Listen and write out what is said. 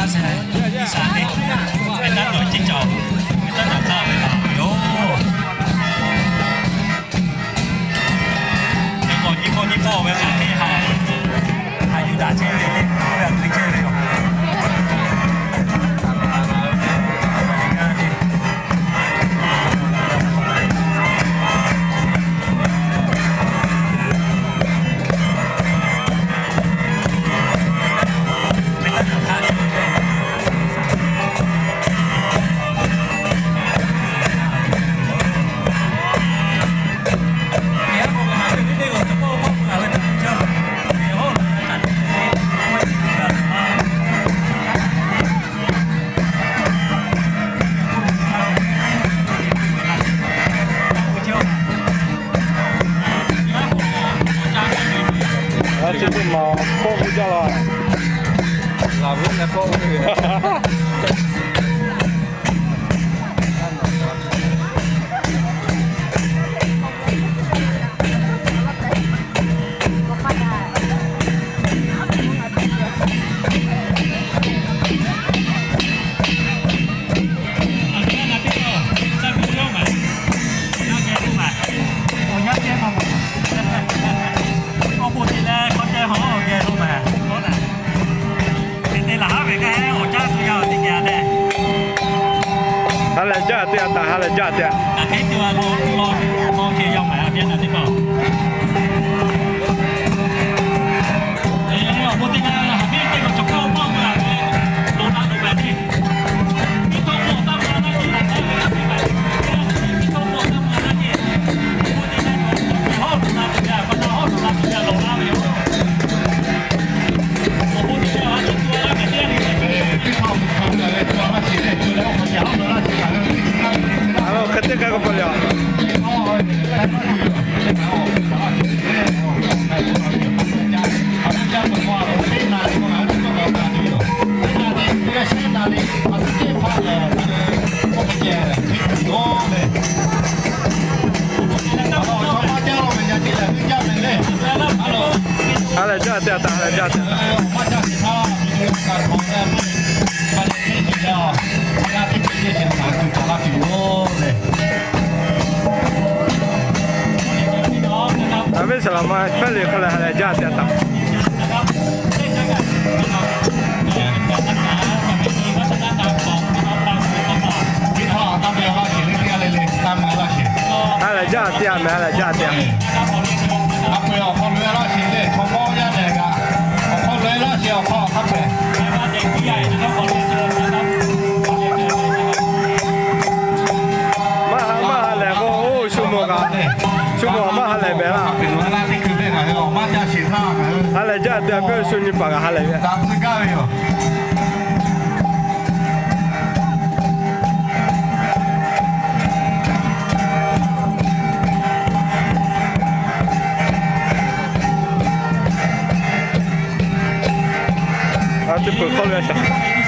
G'uiˬ sha te, ve taˇ dawˬ ceˇ cawˬ, ve taˇ dawˬ hk'aˇ ve laˬ ve yoˬ. Teˇ pawˆ nyiˇ pawˆ nyiˇ pawˆ ve hk'aˬ hk'e haꞈ, haꞈ yuˬ daꞈ chehˇ ve le, oˇ ve a hk'e chehˇ ve yoˬ. Chi teˇ maˬ k'oˆ ve jaˇ la. Laˬ ve leh k'oˆ ve. Ha lehˬ jaˇ teˇ g'aˇ taꞈ, ha lehˬ jaˇ teˇ g'aˇ. Hk'e teˇ hk'e k'awꞈ pa le a. Ha lehˬ jaˇ teˇ g'aˇ taꞈ, ha lehˬ jaˇ teˇ g'aˇ. A viˉ saˍ laꞈ ma hpehˇ le hk'a leh ha lehˬ jaˇ teˇ g'aˇ taꞈ. Ha lehˬ jaˇ teˇ g'aˇ mehˍ, ha lehˬ jaˇ teˇ g'aˇ. Maˇ ha, maˇ ha lehˬ k'o, oˇ shu mawˬ kaꞈ, shu mawˬ maˇ ha lehˬ mehˍ laˇ. Ha lehˬ jaˇ teˇ g'aˇ, shu nyi paˍ kaꞈ ha lehˬ ve. A teˇ peuˬ hk'aw lo a shaˍ.